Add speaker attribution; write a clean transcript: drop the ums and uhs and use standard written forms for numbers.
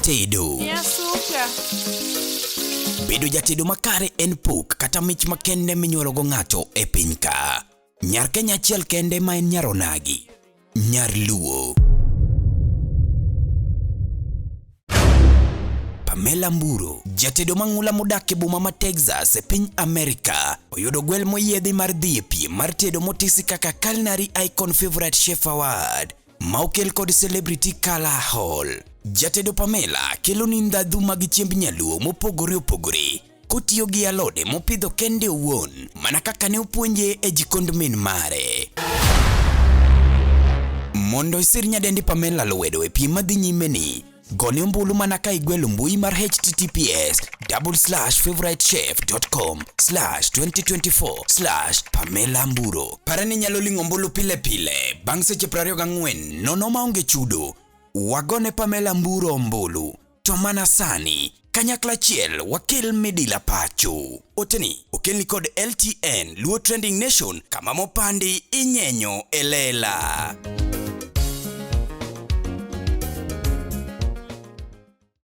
Speaker 1: Tedo.
Speaker 2: Miya suka.
Speaker 1: Bedo jatedo makare en pok kata mich makende minyuologo ng'ato e piny ka. Nyar Kenya achiel kende ma en nyar Onagi, nyar Luo. Pamela Mburo, jatedo mang'ula modak e boma ma Texas e piny Amerika, oyudo gwel moyiedhi mar dhi e piem mar tedo motisi kaka Culinary Icon Favorite Chef Award ma okel kod Celebrity Kala Hall. Jatedo Pamela kelo ni ndhadhu mag chiemb nyaluo mopogore opogore kotiyo gi alode mopidho kende owuon mana kaka ne opuonje e jikond min mare. Mondo isir nyadendi Pamela lwedo e piem madhi nyime ni, gone ombulu mana ka igwelo mbui mar https://favoritechef.com/2024/Pamela Mburo. Pare ni inyalo ling'o ombulu pile pile bang' seche 24 nono maonge chudo. Wagone Pamela Mburo ombulu. To mana sani, kanyakla achiel wakel midila pacho. Oteni okelni kod LTN Luo Trending Nation kama mopandi inyenyo e lela.